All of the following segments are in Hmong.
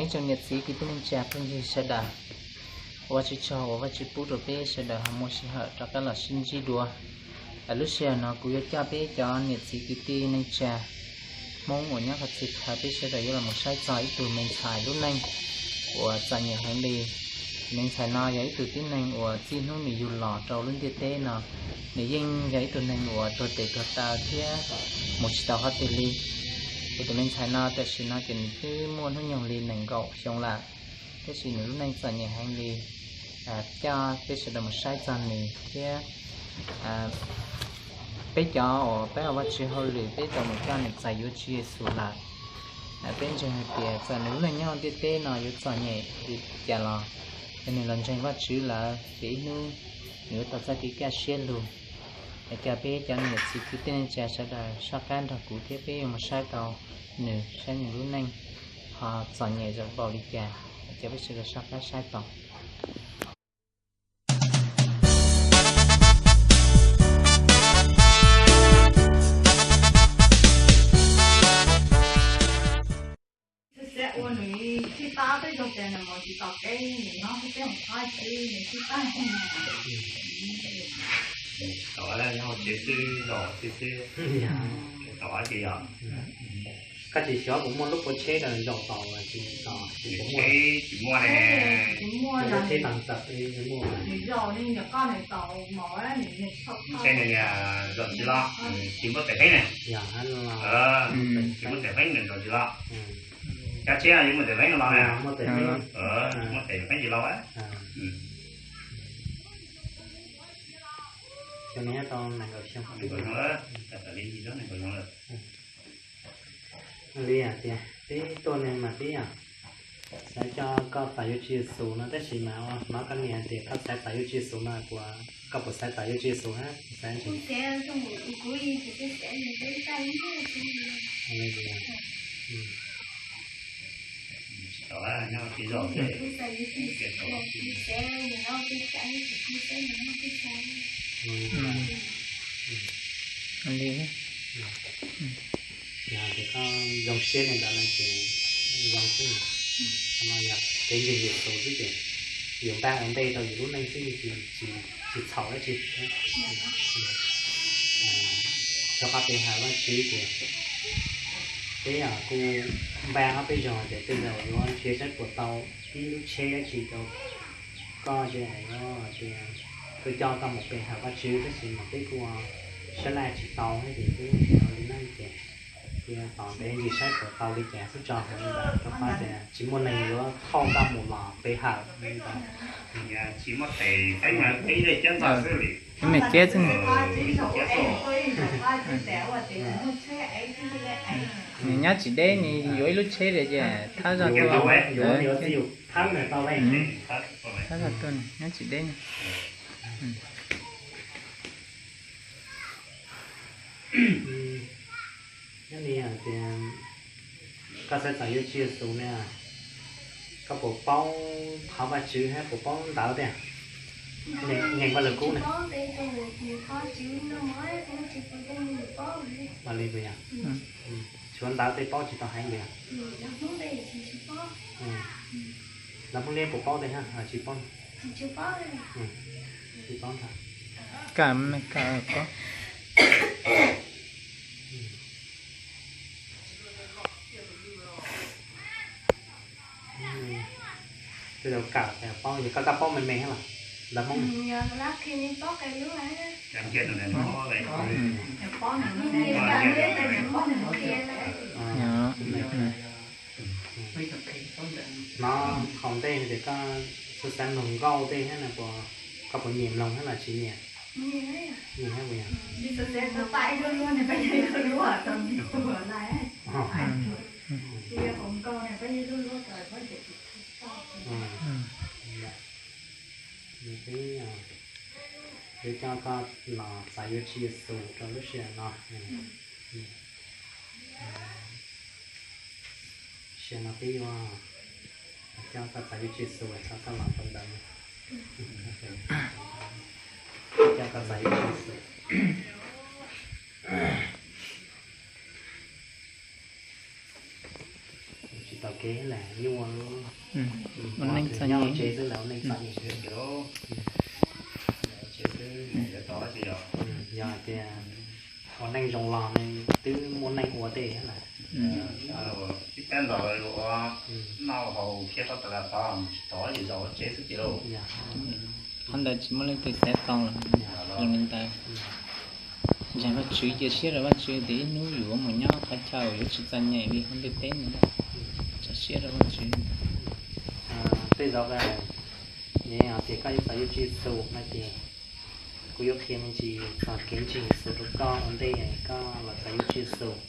Ib tsoom niam txiv kwv tij neej tsa phooj ywg sawv daws, ua Vajtswv tsaug uas Vajtswv pub rau peb sawv daws ho muaj sij hawm rov qab los sib ntsib dua. Lub sij hawm no kuv yuav coj peb cov niam txiv kwv tij neej tsa Hmoob uas nyob qhov txhia chaw peb sawv daws yuav los mus saib txog ib tug me ntxhais lub neej uas txom nyem heev li. Tus me ntxhais no yog ib tug tib neeg uas txij hnub nws yug los rau lub ntiaj teb no, nws yeej yog ib tug neeg uas tuag tes tuag taw thiab mus tsis tau qhov twg li. Ces tus me ntxhais no tam sim no ces nws twb muaj hnub nyoog li nees nkaum xyoo lawm, tab sis nws lub neej txom nyem heev li. Coj peb sawv daws mus saib txog nws thiab peb cov uas peb ua Vajtswv hauj lwm peb tau mus coj nws txais yuav Tswv Yexus lawm. Peb ntseeg hais tias txawm nws lub neej nyob ntiaj teb no yuav txom nyem li cas los, yog nws los ntseeg Vajtswv lawm ces ib hnub nws yuav tau txoj kev kaj siab lug. Es coj peb cov niam txiv kwv tij neej tsa sawv daws soj qab nrog kuv thiab peb yuav mus saib tau nws, saib nws lub neej ho txom nyem zoo npaum li cas. Coj peb sawv daws soj qab saib tau. Ua nws tsis tab peb zoo tias nws mus tsis tau kev, nws nyob peb mus thab tsis nws tsis tab. Tau nyob tsev xwb, zaum tsev xwb, tau ces yog. Koj tsis xyov kuv muaj lub pua tsheb rau zaum tau tsis tau, tsis muaj, tsis muaj ne. Lub tsheb tag tawm muaj. Nws zaum li nws qoj nws tau mov, nws niag tshaj tshaj. Zaum tsis los, tsis muaj tes feeb ne. Tsis muaj tes feeb nws zaum tsis los. Cov tsheb yuav muaj tes feeb los ne. Muaj tes feeb tsis los. Cov neeg tau nees nkaum xyoo, nees nkaum xyoo lawm, tau li nees nkaum xyoo lawm. Li tias peb tuaj ne mas peb xav coj koj txais yuav Tswv Yexus no tab sis mas hnov koj niam tias koj xav txais yuav Tswv Yexus no, koj puas xav txais yuav Tswv Yexus na? Xav ntseeg. Li, yog tias koj zoo siab li ntawd no ces zoo xwb. Qhov no yog kev ntseeg Yexus xwb ces yus npaj ua ntej rau yus lub neej xwb, tsis txhaum dab tsi. Rau qhov tes hawm Vajtswv ces peb kuj npaj ob peb zaug tias tej zaum yuav nrhiav saib puas tau ib lub tsheb dab tsi rau koj, ces tias kuj coj koj mus pe hawm Vajtswv tab sis mas peb kuj sab laj tsis tau thiab ces peb nrhiav li no ces kuj tos ntev ntsis saib puas tau li cas xwb tso, rau qhov tias tsis muaj neeg yuav thauj koj mus los pe hawm li ntawd. Tsis muaj tes, peb mas peb ib leeg cab ntawd xwb li. Peb me cab xwb. Nws nyob tsis deb, nws yuav ib lub tsheb li ces thab zog tuaj. Thab zog tuaj, nws nyob tsis deb. Nyob li tias koj xav txais yuav Tswv Yexus ne, koj puas paub qhov Vajtswv thiab puas paub ntawv tiag? Nyeem Vaj Lug Kub ne. Ua li ntawd yog, tshuav ntawv tej paub tsis tau heev li. Lawv Hmoob Liab puas paub tej, tsis paub? Tsis paub ntag. Kawm me kawm paub. Tej zaum kawm paub, yog koj, koj paub me me thiab los ntawv Hmoob. Hnov qhov ntej tias koj xav xav mloog nkauj tej thiab no, koj puas nyiam mloog thiab los tsis nyiam? Nyiam thiab puas yog? Peb yuav coj koj los txais yuav Tswv Yexus rau lub sij hawm no. Sij hawm no peb yuav coj koj txais yuav Tswv Yexus, koj los rau ntawm, coj koj txais yuav Tswv Yexus. Tsis tau kev lam nyuaj. Ua neej txom nyem, tsev xwb lam ua neej txom nyem. Yog tias ua neej zoo los ne twb muaj neej ua tej lawm. Qhov ntawd tsis muaj leej twg xav tau lawm. Zoo li ntawd, ntseeg Vajtswv, cia siab rau Vajtswv tias ib hnub yuav mus nyob qhov chaw yuav tsis txom nyem li hauv ntiaj teb no. Tso siab rau Vajtswv. Tej zaum tias koj yuav txais yuav Tswv Yexus no ces kuv yuav qhia me ntsis txog kev ntseeg Yexus rau koj ua ntej koj los txais yuav Tswv Yexus.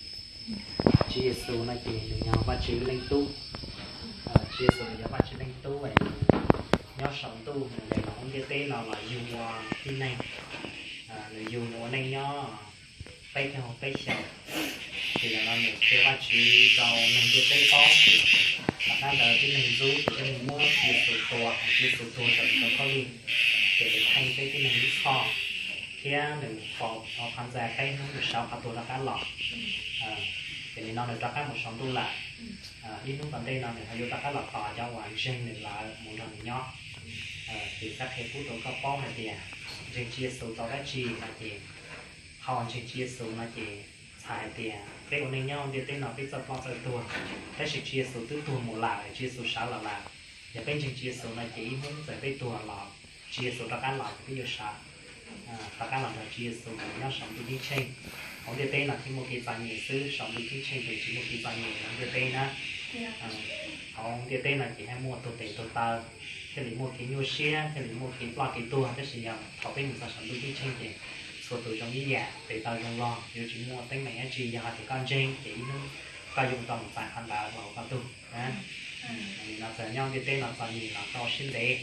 Tswv Yexus no ces nws yog Vajtswv Leej Tub. Tswv Yexus nws yog Vajtswv Leej Tub, nws nyob saum ntuj, nws los hauv ntiaj teb no los yug ua tib neeg. Nws yug nws ua neej nyob peb caug peb xyoos. Ces yog no nws qhia Vajtswv rau neeg ntiaj teb paub, tom qab ntawd tib neeg ntxub, ces tib neeg muab Tswv Yexus tua, Tswv Yexus tuag saum ntoo khaub lig, ces nws theej peb tib neeg lub txhoj, thiab nws faus qhov ntxa peb hnub nws sawv qhov tuag rov qab los. Ces nim no nws rov qab mus saum ntuj lawm. Ib hnub tom ntej no nws ho yuav rov qab los tos cov uas ntseeg nws lawm mus nrog nws nyob. Ces xav qhia pub rau koj paub hais tias ntseeg Tswv Yexus tau dab tsi no ces, qhov uas ntseeg Tswv Yexus no ces txhais hais tias peb ua neej nyob ntiaj teb no peb txawj ploj txawj tuag, tab sis Tswv Yexus twb tuag mus lawm, Tswv Yexus sawv los lawm. Yog peb ntseeg Tswv Yexus no ces ib hnub txawm peb tuag los Tswv Yexus rov qab los ces peb yuav sawv rov qab los nrog Tswv Yexus nyob saum ntuj ceeb tsheej. Hauv ntiaj teb no thiaj muaj kev txom nyem xwb, saum ntuj ceeb tsheej ces tsis muaj kev txom nyem hauv ntiaj teb na. Hauv ntiaj teb no ces haj muaj tuag tes tuag taw, thiaj li muaj kev nyuaj siab, thiaj li muaj kev ploj kev tuag, tab sis yog thaum peb mus txog saum ntuj ceeb tsheej ces txhua tus zoo ib yam, tes taw zoo log, yuav tsis muaj teeb meem dab tsi. Yog hais tias koj ntseeg ces ib hnub koj yuav tau mus txais qhov ntawd los ua koj tug. Nim no txawm nyob ntiaj teb no txom nyem los koj ua siab ntev.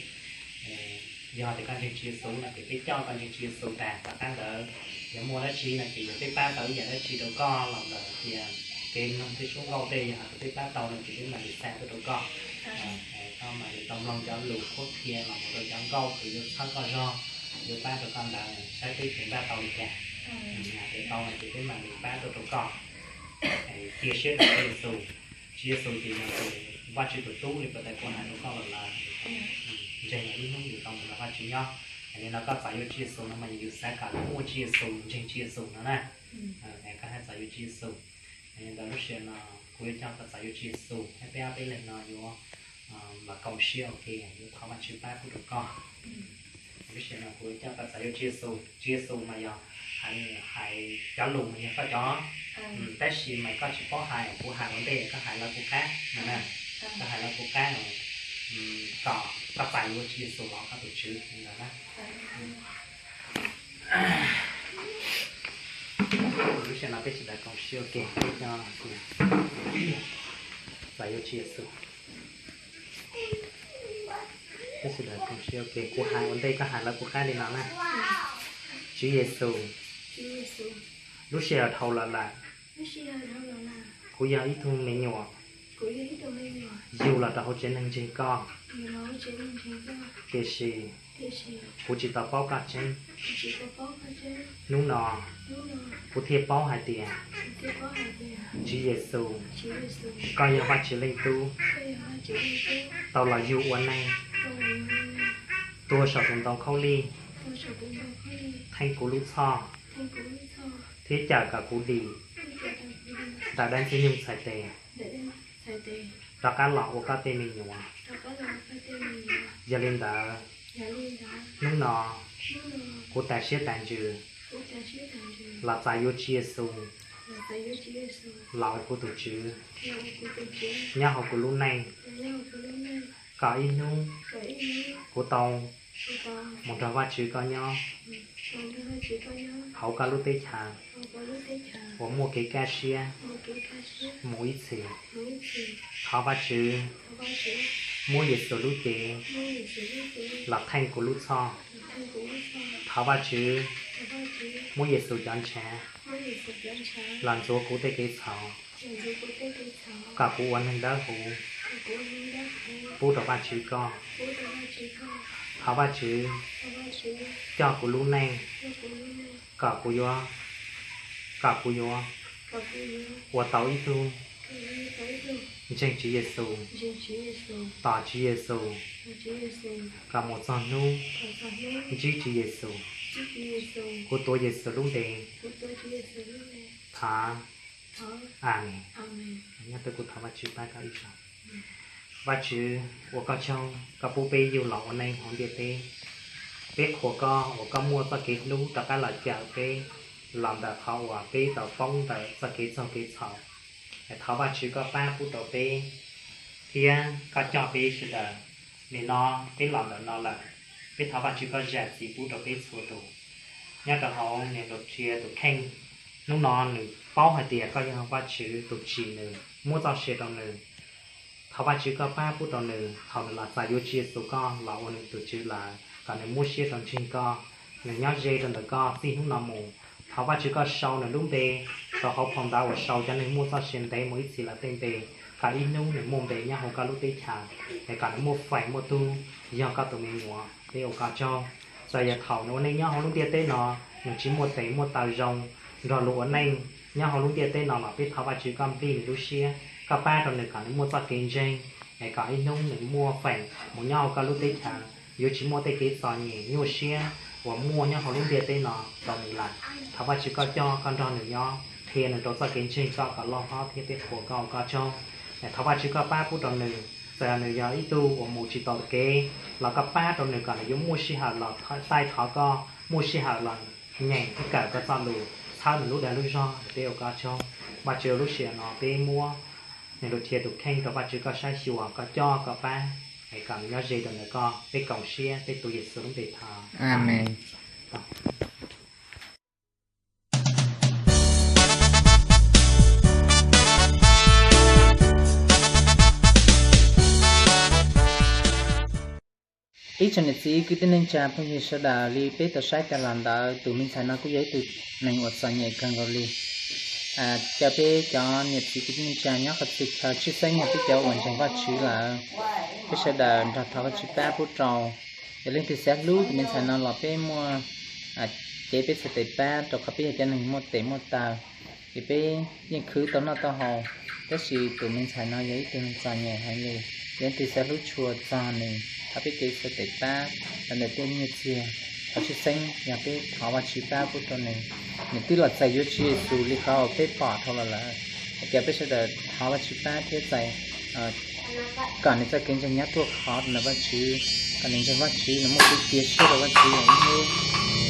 Yog hais tias koj ntseeg Tswv Yexus no ces peb coj koj ntseeg Tswv Yexus tas, tom qab ntawd yog muaj dab tsi no ces yog peb pab tau ib yam dab tsi rau koj los ntawm tias kev mloog tej suab nkauj tej, yog hais tias peb pab tau no ces peb mam li xa tuaj rau koj. Koj mam li tau mloog cov lus qhuab qhia los mus rau cov nkauj uas yuav txhawb koj zog, yuav pab rau koj ntawd saib peb puas npaj tau li cas. Yog hais tias tau no ces peb mam li pab tuaj rau koj. Cia siab rau Tswv Yexus. Tswv Yexus ces yog tus Vajtswv tus Tub li puag ta kuv hais rau koj los lawm. Ntseeg los ib hnub yus tau mus nrog Vajtswv nyob. Yog li no koj txais yuav Tswv Yexus no mas yus xav kom muaj Tswv Yexus, ntseeg Tswv Yexus no na. Koj haj txais yuav Tswv Yexus. Yog li ntawd lub sij hawm no kuv yuav coj koj txais yuav Tswv Yexus, thiab peb ob peb leeg no yuav los koom siab ua ke, yuav thov Vajtswv pab pub rau koj. Lub sij hawm no kuv yuav coj koj txais yuav Tswv Yexus. Tswv Yexus mas yog hais cov lus mas yog koj cov, tab sis mas koj tsis paub hais, kuv hais ua ntej koj hais lawv kuv qab no na. Koj hais lawv kuv qab, kom koj txais yuav Tswv Yexus los koj tus Tswv li ntawd na. Lub sij hawm no peb sawv daws koom siab ua ke, peb coj txais yuav Tswv Yexus. Peb sawv daws koom siab ua ke, kuv hais ua ntej koj hais lawv kuv qab li no na. Tswv Yexus, lub sij hawm dhau los lawm, kuv yog ib tug me nyuam, yug los rau hauv tsev neeg ntseeg koj, tiam sis kuv tsis tau paub koj tseeb. Hnub no kuv thiaj paub hais tias Tswv Yexus, koj yog Vajtswv Leej Tub, tau los yug ua neeg, tuag saum tus ntoo khaub lig, theej kuv lub txhoj, thiab cawm kom kuv dim ntawm dab Ntxwg Nyoog txhais tes, rov qab los ua koj tej me nyuam. Yog li ntawd, hnub no kuv tas siab tas ntsws los txais yuav Tswv Yexus los ua kuv tus Tswv nyob hauv kuv lub neej, kom ib hnub kuv tau mus nrog Vajtswv koj nyob hauv koj lub teb chaws uas muaj kev kaj siab mus ib txhis. Thov Vajtswv muab Yexus lub cev los theej kuv lub txhoj. Thov Vajtswv muab Yexus cov ntshav los ntxuav kuv tej kev txhaum, kom kuv ua neeg dawb huv pub rau Vajtswv koj. Thov Vajtswv coj kuv lub neej, kom kuv yuav, kom kuv yuav ua tau ib tug Ntseeg Tswv Yexus, tos Tswv Yexus kom mus txog hnub ntsib Tswv Yexus. Kuv tuav Yexus lub npe thov, Amees. Nyob twj kuv thov Vajtswv pab koj ib zaug. Vajtswv, ua koj tsaug koj pub peb yug los ua neej hauv ntiaj teb. Peb qhuas koj uas koj muaj txoj kev hlub rov qab los cawm peb los ntawm qhov uas peb tau poob ntawm txoj kev txaug kev txhaum. Thov Vajtswv koj pab pub rau peb thiab koj coj peb sawv daws. Nim no peb los ntawm no lawm, peb thov Vajtswv koj zam txim pub rau peb txhua tus. Nyob rau hauv niam Lus Rhia tus kheej, hnub no nws paub hais tias koj yog Vajtswv tus tsim nws, muab txoj sia rau nws. Thov Vajtswv koj pab pub rau nws thaum nws los txais yuav Tswv Yexus koj los ua nws tus Tswv lawm, kom nws muab siab rau ntseeg koj, nws nyob ze rau ntawm koj txij hnub no mus. Thov Vajtswv koj sau nws lub npe rau hauv phau ntawv uas sau cov neeg muaj txoj sia ntev mus ib txhis lawm tej npe, kom ib hnub nws muaj npe nyob hauv koj lub teb chaws, es kom nws muaj feem muaj tug yog koj tus me nyuam. Peb ua koj tsaug. Txawm yog thaum nws ua neej nyob hauv lub ntiaj teb no nws tsis muaj tes muaj taw zoo nrog luag ua neej nyob hauv lub ntiaj teb no los peb thov Vajtswv koj nplij nws lub siab, koj pab rau nws kom nws muaj txoj kev ntseeg, es kom ib hnub nws muaj feem mus nyob hauv koj lub teb chaws yuav tsis muaj tej kev txom nyem nyuaj siab uas muaj nyob hauv lub ntiaj teb no rau nws lawm. Thov Vajtswv koj coj koj nrog nws nyob, qhia nws rau txoj kev ntseeg koj kom loj hlob thiab peb qhuas koj ua koj tsaug. Thov Vajtswv koj pab pub rau nws, txawm nws yog ib tug uas mus tsis tau kev los koj pab rau nws kom nws yuav muaj sij hawm los taij thov koj, muaj sij hawm los nyeem thiab kawm koj txoj lus, txhawb nws lub dag lub zog. Peb ua koj tsaug. Vajtswv, lub sij hawm no peb muab niam Lus Rhia tus kheej rau Vajtswv koj saib xyuas, koj coj koj pab, es kom nws nyob ze rau ntawm koj. Peb koom siab, peb tuav Yexus lub npe thov, Amees. Ib tsoom niam txiv kwv tij neej tsa phooj ywg sawv daws, li peb tau saib tas los ntawd tus me ntxhais no kuj yog ib tug neeg uas txom nyem kawg nkaus li. Cia peb cov niam txiv kwv tij neej tsa nyob qhov txhia chaw tshwj xeeb yog peb cov uas ntseeg Vajtswv lawm, peb sawv daws nrog thov Vajtswv pab pub rau. Yog leej twg xav hlub tus me ntxhais no los peb muaj cev peb txhais tes pab, rau qhov peb yog cov neeg muaj tes muaj taw, ces peb yeej khwv tau noj tau haus, tab sis tus me ntxhais no yog ib tug neeg txom nyem heev li. Yog leej twg xav hlub tshua txog nws, thov peb cev txhais tes pab los ntawm tej nyiaj txiag. Qhov tshwj xeeb yog peb thov Vajtswv pab pub rau nws. Nws twb los txais yuav Tswv Yexus li qhov uas peb pom dhau los lawm. Hais tias peb sawv daws thov Vajtswv pab thiab txais kom nws txoj kev ntseeg nyob ruaj khov rau ntawm Vajtswv, kom nws ntseeg Vajtswv, nws muaj kev cia siab rau Vajtswv, ib hnub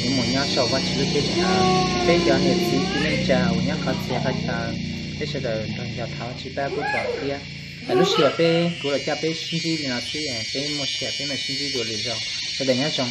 nws mus nyob saum Vajtswv lub teb chaws. Peb cov niam txiv kwv tij neej tsa uas nyob qhov txhia qhov chaw, peb sawv daws nrog nrog thov Vajtswv pab pub rau thiab. Lub sij hawm peb, kuv los coj peb sib ntsib li no xwb, peb muaj sij hawm peb mam sib ntsib dua lwm zaus. Sawv daws nyob zoo.